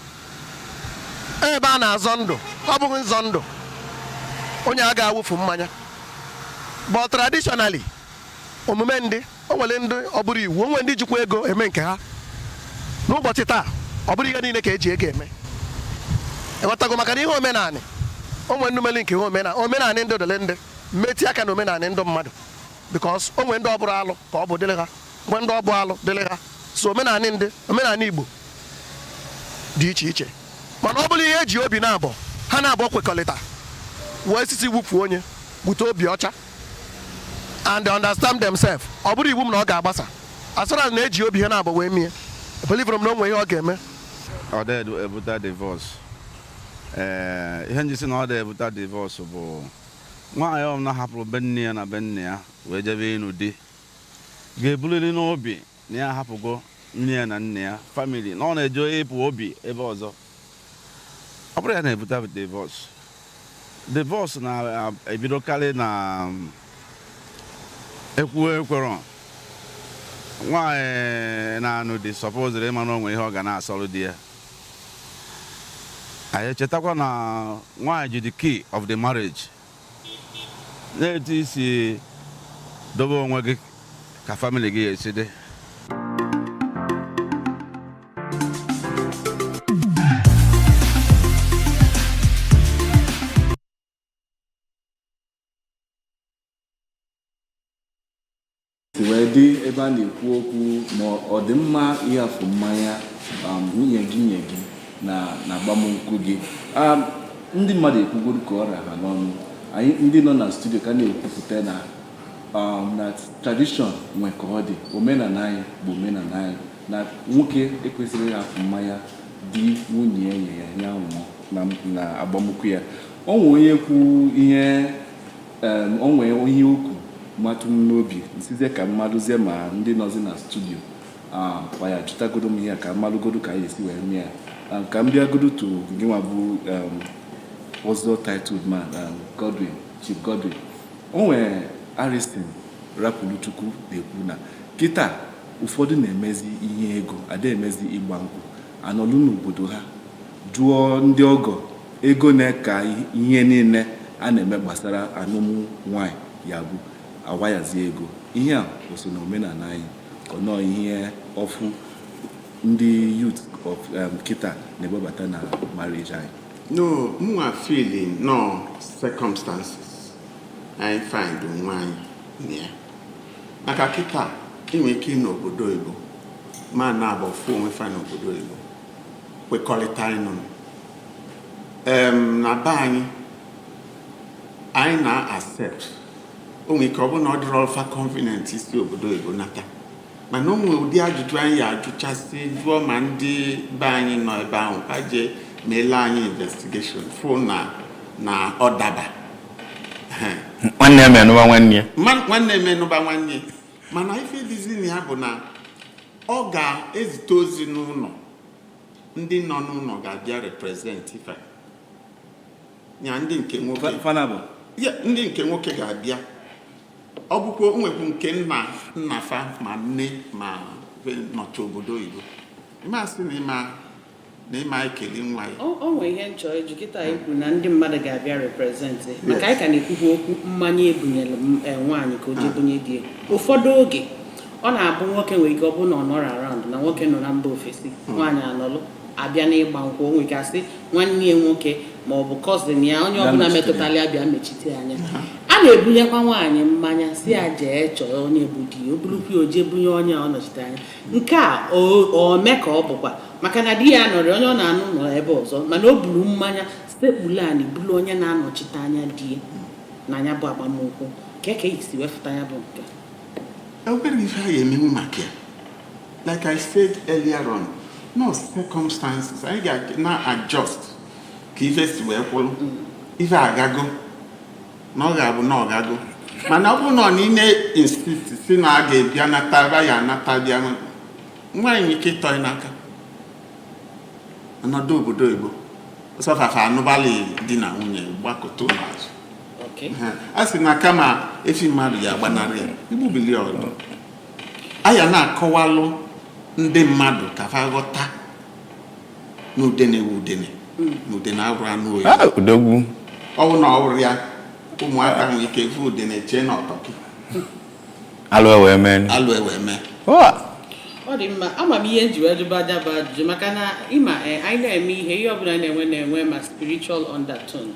ebe a na-azọ ndụ. Ọ bụghị nzọ ndụ onye a ga-awụfu mmanya, but traditionally, omume ndị o nwere, ndị ọ bụrụ iwu, o nwere ndị jikwa ego eme nke ha. N'ụbọchị taa, ọ bụrụ ihe niile ka eji ego eme, ịghọtago? Maka na ihe omenanị, o nwere ndị mere nke ihe omenanị, ndị dole ndị mmetị aka na omenanị ndụ mmadụ, because o nwere ndị ọ bụrụ alụ ka ọ bụ dịrị ha, nwee ndị ọ bụ alụ dịrị ha. So omenanị ndị omenanị Igbo dị iche iche, mana ọ bụrụ ihe eji obi na-abọ ha na-abọ kwekọrịta wee sisi wufuo onye gbute obi ọcha and they understand themselves, ọ bụrụ iwu m na ọ ga-agbasa. Asara na eji obi ha na-abọ wee mie, believe m na o nwere ihe ọ ga-eme. Ọ dị ebute divorce. Ee, ihe njisi na ọ dị ebute divorce bụ nwaanyị ọbụla hapụrụ be nne ya na be nne ya wee jebe ịnụ di ga-ebuliri n'obi na ya ahapụgo nne ya na nne ya, family, na ọ na-eje ịpụ obi ebe ọzọ. Ọ bụrụ ya na-ebute divorce. Divorce na-ebidokarị na ekwu ekwerọ. Nwaanyị na-anụ di supposed ịma na onwe ihe ọ ga na-asọrọ di ya. Anyị echetakwa na nwaanyị ji the key of the marriage, na-etu isi dobe onwe gị ka family gị esi dị. Si wee dị ebe a na-ekwu okwu ma ọ dị mma ịghafụ mmanya nwunye gị nye gị na agbamnkwụ gị. Ndị mmadụ ekwugoro ka ọ ra ha n'ọnụ. Anyị ndị nọ na studio ka na-ekwupụta na tradition nwe ka ọ dị, omenala anyị bụ omenala anyị, na nwoke ekwesịrị ịhapụ mmanya di nwunye ya nye ya ya nwụọ na agbamnkwụ ya. O nwee onye kwu ihe, o nwee ihe ukwu matụ m n'obi nsizie ka mmalụzie ma ndị nọzi na studio kwa ya jụtagodo m ihe a ka mmalụgodo ka anyị esi wee mee ya. Ka m bịagodo to gị nwa bụ ọzọ titled man, Godwin. Chief Godwin, o nwere Ariston Rapuluchukwu na-ekwu na kịta ụfọdụ na-emezi ihe ego, ada emezi ịgba nkwụ, anọlụ n'obodo ha jụọ ndị ọgọ ego na-ka ihe niile a na-eme gbasara anụmụ nwanyị, ya bụ awayazi ego. Ihe a o so na omenala anyị, ka ọ nọọ ihe ọfụ ndị youth of kịta na-ewebata na marriage anyị? No, mụnwa feeling no circumstances anyị find onwe anyị na ya, maka kịta inwe ike n'obodo oyibo ma na-abụ fụ onwe fa n'obodo oyibo kwekọrịta ịnụ na be anyị, anyị na-accept. O nwere ike ọ bụrụ na ọ dịrọ fa convenient isi obodo oyibo nata, mana o nwere ụdị ajụjụ anyị ajụchasị, jụọ ma ndị be anyị nọ ebe ahụ, ha jee meela anyị investigation, fụ na ọ daba. Nwanne ya menụba nwanne ya. Nwanne emenụba nwanne ya. Mana ife dịzi na ya bụ na ọ ga-ezite ozi n'ụlọ, ndị nọ n'ụlọ ga-abịa represent ife ya, ndị nke nwoke. Fanabụ. Ya, ndị nke nwoke ga-abịa. Ọ bụkwa o nwekwu nke nna nna fa ma nne ma be nọcha obodo oyibo, ịmasị na ịma ekele nwa ya. O nwere ihe nchọ ịjụ kịta. Anyị kwuru na ndị mmadụ ga-abịa represent, maka anyị ka na-ekwukwu okwu mmanya ebunyere nwaanyị ka o jee bunye di ya. Ụfọdụ oge ọ na-abụ nwoke nwere ike ọ bụ na ọ nọrọ around, na nwoke nọ na mba ofesi, nwaanyị anọlụ, abịa n'ịgba nkwụ, o nwere ike asị nwanne ya nwoke ma ọ bụ cousin ya, onye Bịa ọbụla nọchite. Metụtara ya bịa mechite anya. A na-ebunyekwa nwaanyị mmanya si ya jee chọọ onye bụ di ya, o burukwa ya o jee bunye onye ọ nọchite anya. Nke a o mee ka ọ bụkwa maka na di ya nọrọ, onye ọ na-anụ nọ ebe ọzọ, mana o buru mmanya sekpulu anị bulu onye na-anọchite anya di ya na ya bụ agbamnkwụ ka esi wefụta ya bụ nke. Obere ife a ga-emenwu maka ya, like I said earlier on, no circumstances anyị ga na adjust ka ife si wee kwụrụ. Ife agago na ọ ga-abụ na ọ gago, mana ọ bụrụ na ọ na insist si na a ga-ebịa nata ya, anata bịa, nwaanyị nwere ike ịtọ ya n'aka ọnọdụ obodo oyibo sọfafa anụbalị di na nwunye gbakọta ụlọ azụ. A sị na kama efi mmadụ ya agbanarị ya igbubili ọdụ aya, na-akọwalụ ndị mmadụ ka fa ghọta na udene wu udene, na udene arụ anụ oyi. Ah, udogwu. Ọwụ na ọwụrụ ya, ụmụaka nwere ike vu udene chee na ọtọkị. Alụ wee mee. Alụ ewe mee. Oh, Ọ dị mma. Ama m ihe nji wee jụba aja bụ ajụjụ, maka na ịma anyị na-eme ihe ọbụla na-enwe ma spiritual undertone.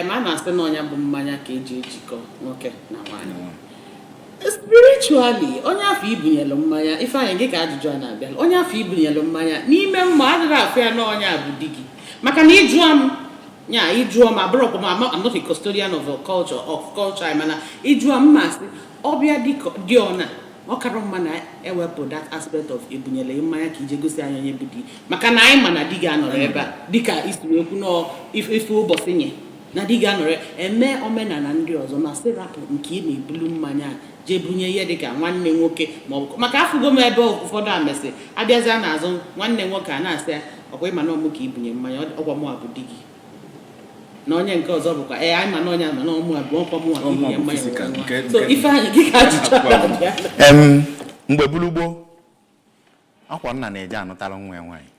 Ma a na-asị na ọnya bụ mmanya ka eji ejikọ nwoke na nwaanyị spiritually. Onye afọ ibunyelu mmanya, Ifeanyị, gị ka ajụjụ a na-abịa, onye afọ ibunyelu mmanya n'ime mma adịghị afụ ya na onye a bụ di gị, maka na ịjụọ m nya, ịjụọ m, abụrụkwa m, I'm not a custodian of a culture of culture, mana ịjụọ m, masị ọbịa dị ọna, ọ kara mma na ewepụ that aspect of ebunyere mmanya ka ije gosi anyị onye bụ di, maka na anyị ma na di gị anọrọ ebe a, dịka isi wee kwu nọọ ife ụbọchị nye na di gị anọrọ eme omenala ndị ọzọ, ma sị rapụ nke ị na-ebulu mmanya a jee bunye ihe dịka nwanne nwoke ma ọ bụ maka afụgo m ebe ụfọdụ amesị abịazịa n'azụ nwanne nwoke a na-asị ya, ọkwa ịma na ọmụ ka ibunye mmanya, ọkwa mụ a bụ di gị, na onye nke ọzọ bụkwa ee, anyị ma na onye ama na ọmụ a bụ ọkwa mụ a ka Ọmụ a ibunye bụ mmanya. physical, Wee nke- so nke- Ifeanyị, gị ka ajụjụ a na-abịa. Mgbe bulu gboo, akwa nna na-eje anụtara nwa ya nwaanyị.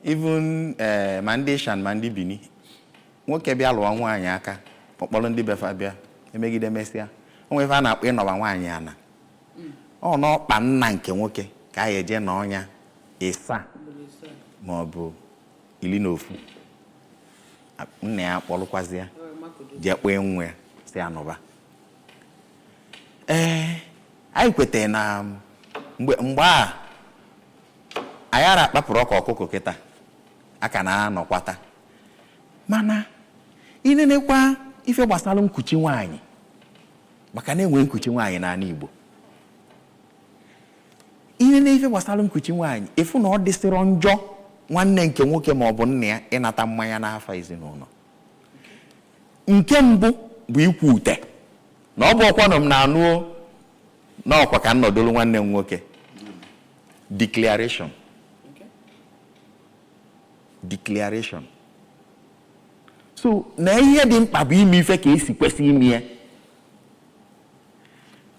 Even ma ndị Ishan ma ndị Bini, nwoke bịa lụọ nwaanyị aka, ọkpọrọ ndị befa bịa emegide, mesịa o nwere ife a na-akpọ ịnọba nwaanyị ana ọ n'ọkpa nna nke nwoke ka a ga-eje n'ọnya ịsaa ma ọ bụ 11. Nna ya kpọrọkwazi ya jee kpọọ nwa ya si anụba. Ee, anyị kwetara na mgbe a anyị ara akpapụrụ ọka ọkụkọ kịta a ka na-anọkwata, mana inenekwa ife gbasara nkuchi nwaanyị, maka na enwe nkuchi nwaanyị n'ala Igbo, inene ife gbasara nkuchi nwaanyị, ịfụ na ọ dịsịrọ njọ nwanne nke nwoke ma ọ bụ nna ya ịnata mmanya n'afa ezinụlọ. Nke mbụ bụ ikwu ute na ọ bụ ọkwanụ m na-anụ n'ọkwa ka m nọdụrụ nwanne m nwoke. Declaration, declaration. So na ihe dị mkpa bụ ime ife ka esi kwesị ime ya.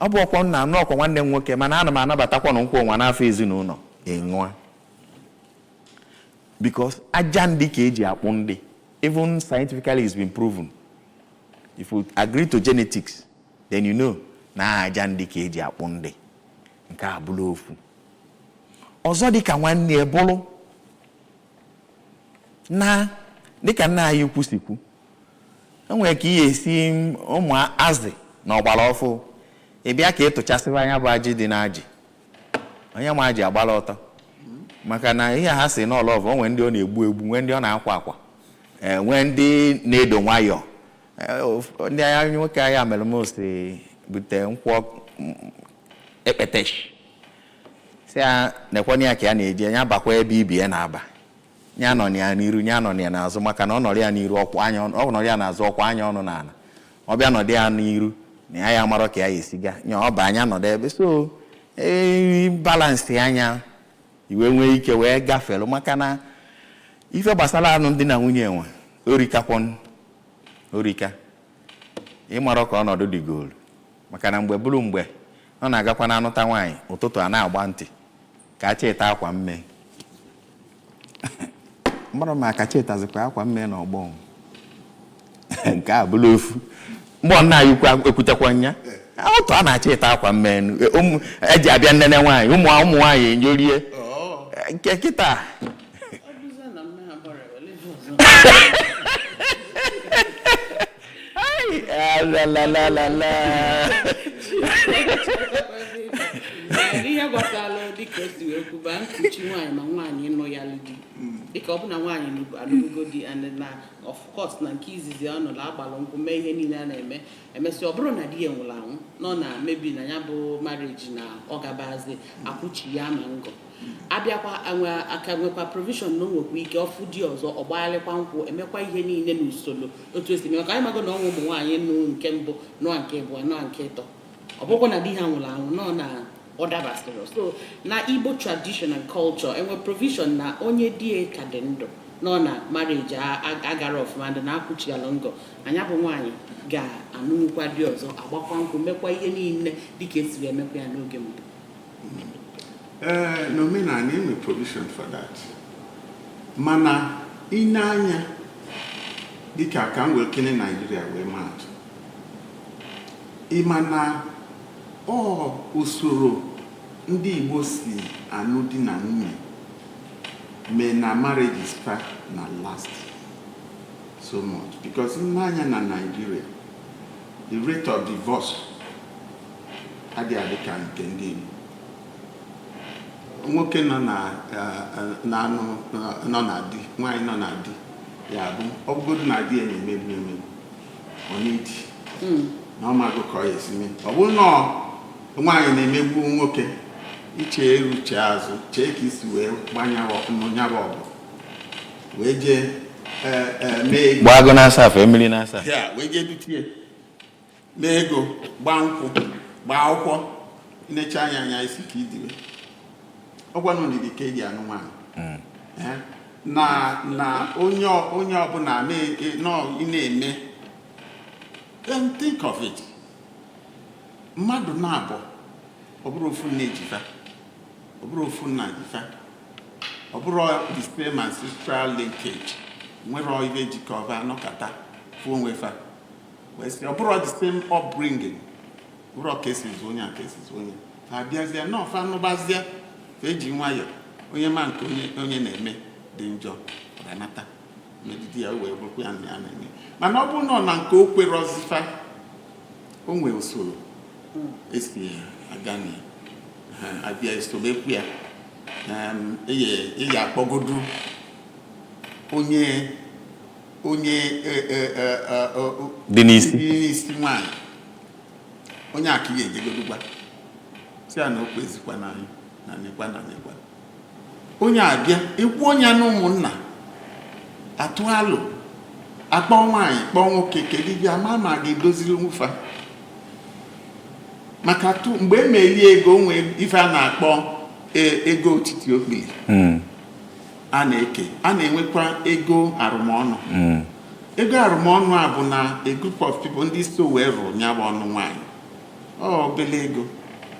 Ọ bụ ọkwọ nna anụ ọkwa nwanne m nwoke, mana ana m anabatakwa na nkwụ onwa n'afọ ezinụlọ ịṅụa, because aja ndị ka eji akpụ ndị. Even scientifically it's been proven. If you agree to genetics, then you know na aja ndị ka eji akpụ ndị. Nke a bụrụ ofu. Ọzọ, dịka nwanne ya bụrụ na dịka nna anyị ukwu si kwu, enwere ka ihe esi ụmụ azị na ọgbara ọfụ. Ị bịa ka ị tụchasịba anya bụ ajị dị n'ajị, onye ma ajị agbara ọtọ, maka na ihe ha si n'ọlọvụ, o nwee ndị ọ na-egbu egbu, nwee ndị ọ na-akwa akwa, ee, nwee ndị na-edo nwayọọ. Ndị agha nwoke agha mere m si bute nkwụ ekpeteshi, si ya nekwana ya ka ya na-eji ya bakwa ebe ibi ya na-aba, ya nọ ya n'iru, ya nọ ya n'azụ, maka na ọ nọrọ ya n'iru ọkwa anya, ọ nọrọ ya n'azụ ọkwa anya ọnụ n'ala, ọ bịa nọdụ ya n'iru na ya ya marọ ka ya esiga nya ọ ba anya nọdụ ebe so ee balance anya iwe nwee ike wee gafere, maka na ife gbasara anụ ndị na nwunye nwe orikakwon orika ịmarọ ka ọnọdụ dị goolu, maka na mgbe bụrụ mgbe ọ na-agakwa na anụta nwaanyị ụtụtụ, a na-agba ntị ka a cheta akwa mme mmadụ, ma ka chetazikwa akwa mme na ọgbọ nke a bụrụ ofu. Mgbe nna anyị ukwu ekwutekwa nya otu a na-achọ ịta akwa mme eji abịa nnene nwaanyị, ụmụ ụmụ nwaanyị enyorie nke kịta. Ọ bụzie na mme ha gbara ewele ihe ọzọ. Ai, ah, la la la la la. Ihe gbasara dịka o si wee kwuba nkuchi nwaanyị ma nwaanyị ịnụ ya lụ di, dịka ọ bụ na nwaanyị alụgo di and na of course na nke izizi ọ nụrụ, agbalụ nkwụ, mee ihe niile a na-eme, emesịa ọ bụrụ na di ya nwụrụ anwụ, nọ na mebi na ya bụ marriage na ọ gabazi akwụchi ya, ma ngọ abịakwa aka nwekwa provision na o nwekwa ike ọfụ di ọzọ, ọ gbagharịkwa nkwụ, emekwa ihe niile n'usoro otu esi eme, maka anyị mago na ọnwụ ụmụ nwaanyị nụ nke mbụ, nụọ nke abụọ, nụọ nke ịtọ, ọ bụrụkwa na di ha nwụrụ anwụ, nọ na ọ dabasịrị. So na Igbo tradition and culture, enwe provision na onye di ya ka dị ndụ nọ na marriage agara ọfụma ndị na-akwụchi ala ngọ anya, bụ nwaanyị ga-anụnwukwa di ọzọ, agbakwa nkwụ, mekwa ihe niile dịka esiri emekwa ya n'oge mbụ? Ee, n'omenala enwe provision for that, mana ị na-anya dịka ka m wee kene Naijiria wee maatụ, ịma na ọ usoro ndị Igbo si anụ di na nwunye mee na marriages fa na last so much, because ị na-anya na Nigeria, the rate of divorce adịghị adị ka nke ndị Igbo. Nwoke nọ na na-anụ nọ na di, nwaanyị nọ na di, ya bụ ọ bụgodu na di ya na-emegbu emegbu, ọ na-edi na ọ mago ka ọ ya esi mee. Ọ bụrụ na nwaanyị na-emegbu nwoke, iche eru chee azụ, chee ka isi wee gbanya ọgụ wee jee mee ego. Gbaa agụ na-asa afọ mmiri na-asa. Ya wee jee dutie, mee ego, gbaa nkwụ, gbaa akwụkwọ, necha anya anya isi ka idiwe ọgwanụ ndidi ka eji anụ nwaanyị. Eh, na onye ọbụla nọ ị na-eme. Then think of it, mmadụ na-abụ, ọ bụrụ ofu nne jifa, ọ bụrụ ofu nna jifa, ọ bụrụ the same ancestral linkage, nwere ibe jikọba anọkata fụ onwe fa wee sị, ọ bụrụ the same upbringing, ọ bụrụ ka esi zụ onye a ka esi zụ onye fa, abịazie na ọfa nụbazie, fa eji nwayọ, onye ma nke onye na-eme dị njọ, ọ ga-anata megide ya wee bụrụkwa ya na ya na-eme. Mana ọ bụrụ na ọ na nke o kwerọzifa, o nwee usoro esi aga na ya. Ha, abịa esobekwu ya. Eye akpọgodu onye Dị n'isi. Dị n'isi nwaanyị, onye aka ihe ejegodu gwa si ya na o kwezikwa na anyị na nekwa na nekwa. Onye abịa ekwu, onye na ụmụnna atụ alụ, akpọ nwaanyị, kpọọ nwoke, kedu bịa ma ma ga-edoziri nwụfa, maka tu mgbe e melie ego, o nwee ife a na-akpọ ego otiti okpili a na-eke, a na-enwekwa ego arụmọnụ. Ego arụmọnụ a bụ na a group of people ndị so wee rụrụ ya bụ ọnụ nwaanyị, ọ obele ego,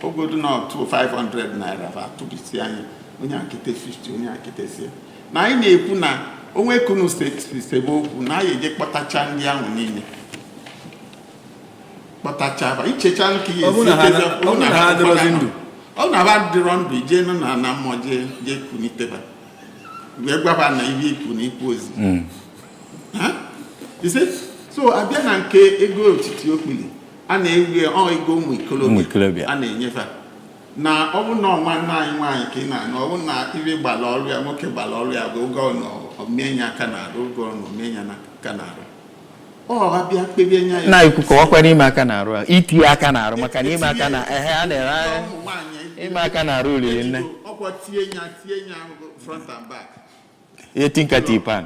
ogodu na otu 500 naira fa atụbisi anya, onye akete 50, onye aketesie. Na anyị na-ekwu na onwe kunu si sebe okwu na anyị eje kpọtacha ndị ahụ niile, kpọtacha fa, ichecha nke ya Ọ bụrụ na ha- esi. ọ bụrụ na ha adịrọzi ndụ. Ọ na ha dịrọ ndụ, ijee nụ na na mmụọ, jee kuniteba, wee gwaba na ihe ikwu na ikwu ozi. Ha? You see? So abịa na nke ego otiti okpili a na-ewe, ọ ego ụmụ Ụmụ ikolobịa ikolobịa. a na-enyefe, na ọ bụ na nwanne anyị nwaanyị ka ị na-anụ, ọ bụ na ibe gbara ọrụ ya, nwoke gbara ọrụ ya bụ oge ọ nọ omee ya aka n'arụ, oge ọ nọ omee ya aka n'arụ, ọ abịa kpebie nya ya. Na ikwu kọwakwa n'ime aka na-arụ a, itinye aka na-arụ, maka na ime aka na ehe a na-ere Ụmụ nwaanyị ime aka na-arụ olili nne. Ọkwa tie ya, tie ya front and back. Ihe tinka tipan.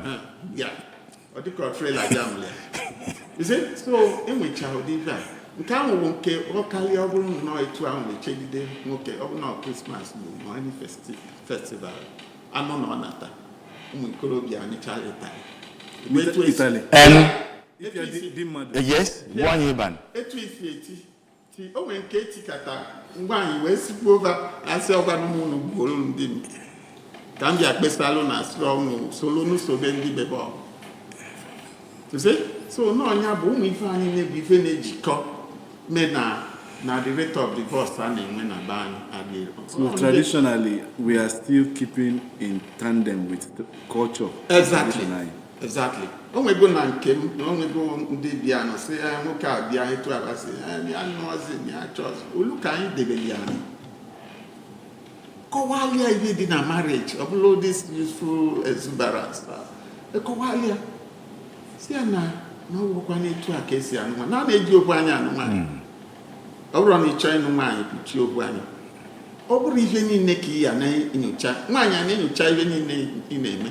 Ya ọ dịka trailer jam ya. You see? So enwechara ụdị ife a. Nke ahụ bụ nke ọ karịa. Ọ bụrụ nnọọ etu ahụ echegide nwoke, ọ bụrụ na Christmas bụ ma any festival anụ na ọ nata ụmụ ikorobịa anyịcha Italy. Etu esi- Italy. Etu isi- Di mmadụ. Yes, gwa anyị ịban. Etu isi eti ti o nwere nke etikata ngwa anyị wee sikpuo ova, asị ọgwanụ m unu gbuoro ndị m ka m bịa kpesalụ na asịrị ọnwụ solo n'usobe ndị bebe ọgụ. You see? So n'ọnya bụ ụmụ ife anyị na-ebu ife na-ejikọ mee na the rate of divorce a na-enwe na be anyị adịghị. So traditionally, we are still keeping in tandem with the culture. Exactly. Traditionally. Exactly. O nwego na nke m na o nwego ndị bịa nọ sị "Eh, nwoke a bịa etu a sị eh, ya nụọzi ya chọọzi olu ka anyị debere ya." Anyị kọwalịa ihe dị na marriage, ọ bụla this useful exuberance, ekọwalịa si ya na ọ bụrụkwa n'etu a ka esi anụ nwaanyị, na a na-eji okwu anya anụ nwaanyị. Ọ bụrụ na ị chọọ ịnụ nwaanyị, kpuchie okwu anya. Ọ bụrụ ihe niile ka ị ya na-enyocha nwaanyị, a na-enyocha ihe niile ị na-eme.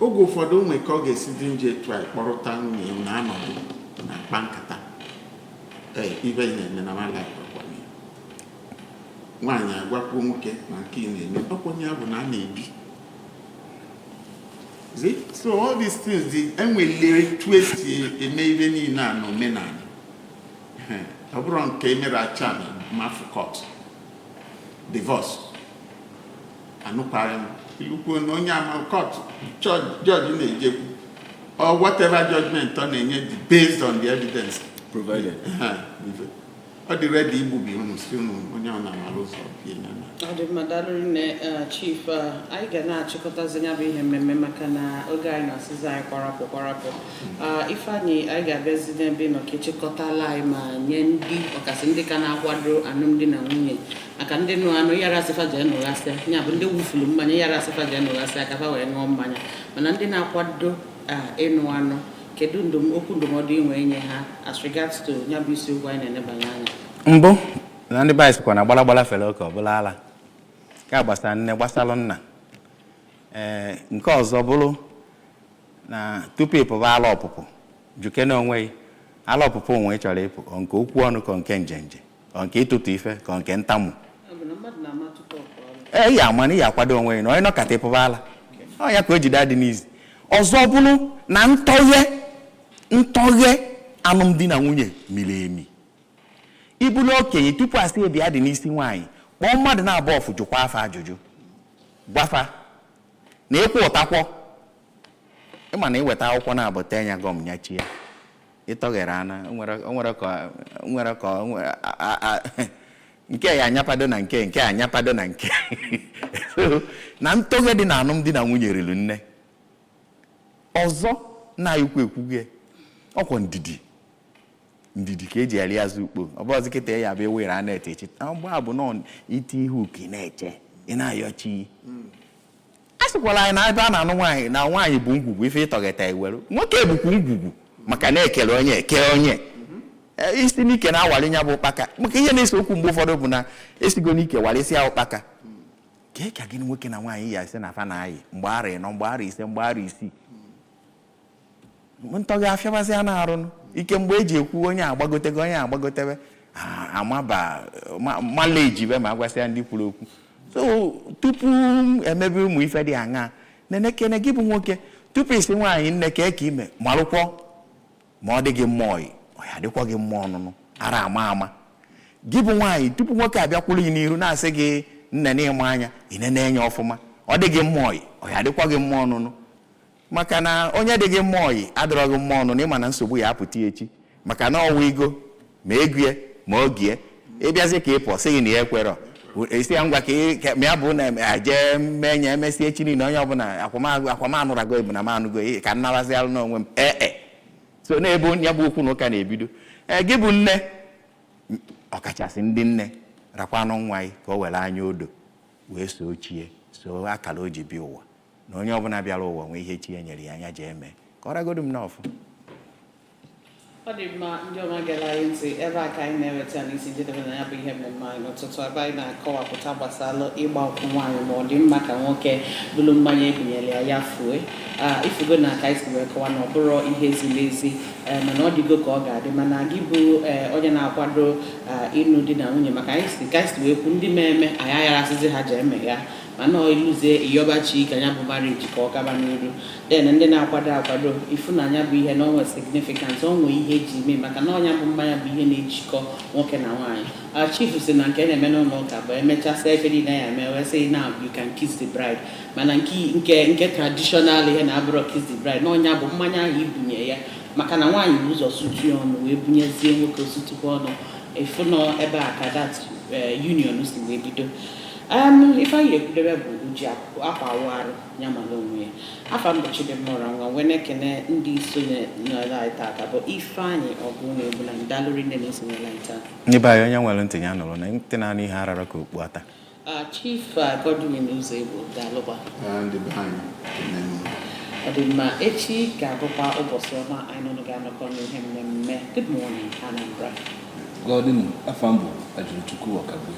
Oge ụfọdụ o nwere ka ọ ga-esi dị njọ etu a, kpọrọta nwunye ya na anọdụ na akpa nkata, ee, ibe ị na-eme na mala nwaanyị, agwakwuo nwoke na nke ị na-eme ọkwenye ya bụ na a na-ebi. See? So all these things dị, enwelere etu esi eme ihe niile a n'omenala. Ọ bụrụ nke emere acha na mafụ court divorce, anụkwaghị m ilukwuo na onye ama court judge na-ejekwu or whatever judgment ọ na-enye dị based on the evidence provided. Ọ dị ready igbubi unu, si unu onye ọ na-amara ụzọ bie ya na. Ọ dị mma, daalụ nne, Chief. Anyị ga na-achịkọtazi ya bụ ihe mmemme maka na oge anyị na-asịzi anyị kwarapụ kwarapụ. Ifeanyị, anyị ga-abịazi n'ebe ị nọ ka ịchịkọtala anyị ma nye ndị ọkasị ndị ka na-akwado alụmdi na nwunye, maka ndị nụ anụ yara asịfa jee nụghasịa, ya bụ ndị wufuru mmanya yara asịfa jee nụghasịa ka fa wee ṅụọ mmanya, mana ndị na-akwado ịnụ anụ, kedu okwu ndụmọdụ inwe nye ha as regards to ya bụ isiokwu anyị na-enebanye anya? Mbụ na ndị be anyị sịkwa na gbalagbala fere oke ọbụla ala nke gbasara nne, gbasalụ nna. Ee, nke ọzọ bụrụ na tupu ị pụba ala ọpụpụ, juke na onwe gị ala ọpụpụ onwe ị chọrọ ịpụ, ọ nke okwu ọnụ, ka nke njenje, ọ nke ịtụtụ ife, ka nke ntamu. Ọ bụ na mmadụ na-ama tupu ọ pụọ. Ee, ya ama na ị akwado onwe gị na onye nọkata ịpụba ala, ọ ya ka o jide adị n'izi. Ọzọ bụrụ na ntọghe ntọghe alụmdi na nwunye miri emi. Ịbụrụ okenye, tupu asị ebia dị n'isi nwaanyị, kpọọ mmadụ na-abụ ọfụ, jụkwa afa ajụjụ, gwafa na ịkwụ ụtakwọ ịma na iweta akwụkwọ na-abụ tee ya gọm nyachi ya ịtọghere ana o nwere ka o nwere ka o nwere nke ya anyapado na nke anyapado na nke. So na ntọghe dị na alụmdi na nwunye riri nne. Ọzọ na ikwu ekwughị ọkwọ ndidi, ndidi ka eji eri azụ ukpo. Ọ bụ ọzọ kịta ya bụ ewere a na-ete echi mgbe a bụ nọ iti ihe uke na-eche ị na-ayọchi. A sịkwara anyị na ebe a na-anụ nwaanyị na nwaanyị bụ ngwugwu ife ịtọgheta iweru, nwoke bụkwa ngwugwu, maka na ekele onye eke onye isi n'ike na-awali ya bụ ụkpaka, maka ihe na-ese okwu mgbe ụfọdụ bụ na esigo n'ike walịsịa ụkpaka. Kee ka gịnị nwoke na nwaanyị ya esi na afa na-ayị mgbe arọ 4, mgbe arọ 5, mgbe arọ 6, ntọghe afịabazi a na-arụnụ ike, mgbe eji ekwu onye agbagotego, onye agbagotebe amaba mala ejibe ma agwasịa ndị kwuru okwu. So tupu emebe ụmụ ife dị aṅaa, nenekene gị bụ nwoke. Tupu isi nwaanyị nne ka eke ime malụkwọ ma ọ dị gị mmụọ ọ ya dịkwa gị mmụọ ọnụnụ ara ama ama. Gị bụ nwaanyị, tupu nwoke abịakwuru gị n'iru na-asị gị nne na ịma anya, ị nene anya ọfụma, ọ dị gị mmụọ ọ ya dịkwa gị mmụọ ọnụnụ. Maka na onye dị gị mmụọ oyi adọrọ gị mmụọ ọnụnụ, ịma na nsogbu ya apụta echi, maka na ọnwa igo ma egie ma ogie ịbịazi ka ị pụọ sị gị na ya ekwerọ, esi ya ngwa ka ma ya bụ na jee mee nya emesi echi niile onye ọbụla akwamanụrago ebu na manụgo ka nnarazi alụ n'onwe m. Ee so n'ebe ya bụ okwu na ụka na-ebido. Ee, gị bụ nne, ọkachasị ndị nne, rakwanụ nwa gị ka o were anya odo wee soo chie soo akara o ji bịa ụwa, na onye ọbụla bịara ụwa nwee ihe chi ya nyere ya anya jee mee ka ọ ragodu m n'ọfụ. Ọ dị mma, ndị ọma gere anyị ntị, ebe a ka anyị na-eweta n'isi njedebe na ya bụ ihe mmemme anyị n'ụtụtụ, ebe anyị na-akọwapụta gbasara ịgba nkwụ nwaanyị, ma ọ dị mma ka nwoke bụrụ mmanya ebunyere ya ya fue. Ifugo na ka anyị si wee kọwa na ọ bụrụ ihe ziri ezi, mana ọ dịgo ka ọ ga-adị. Mana gị bụ onye na-akwado ịnụ di na nwunye, maka anyị si ka anyị si wee kwu, ndị na-eme anyị agharasịzi ha ji eme ya, mana ọ iluzie ịyọbachi ka ya bụ marriage ka ọ gaba n'iru. Then ndị na-akwado akwado ịfụnanya bụ ihe na onwe significance, onwe ihe eji mee, maka na ọnya bụ mmanya bụ ihe na-ejikọ nwoke na nwaanyị. Chief si na nke na-eme n'ụlọ ụka bụ emechasịa ife niile ya eme wee sị now you can kiss the bride, mana nke traditional ihe na-abụrọ kiss the bride, na ọnya bụ mmanya ahụ ibunye ya, maka na nwaanyị bụ ụzọ sutu ọnụ wee bunyezie nwoke osutukwa ọnụ. Ịfụnọ ebe a ka that union si wee bido. Ife anyị ekwudebe bụ uji akwa awụ arụ ya mara onwe ya. Afa mgbochi dị mma ụra nwa wee na-ekene ndị sonye n'ala anyị taata bụ Ifeanyị Ọgụ na-egbu na ndalụri nne na-esonyela anyị taa. Ndị be anyị, onye nwere ntị ya nụrụ na ntị na-anụ ihe arara ka okpu ata. Chief Godwin Uzoegbo, daalụkwa. Ndị be anyị, ekene m. Ọ dị mma, echi ga-abụkwa ụbọchị ọma anyị nụnụ ga-anọkọ n'ihe mmemme. Good morning, Anambra. Godwin, afa m bụ Ajụrụchukwu Ọkagbe.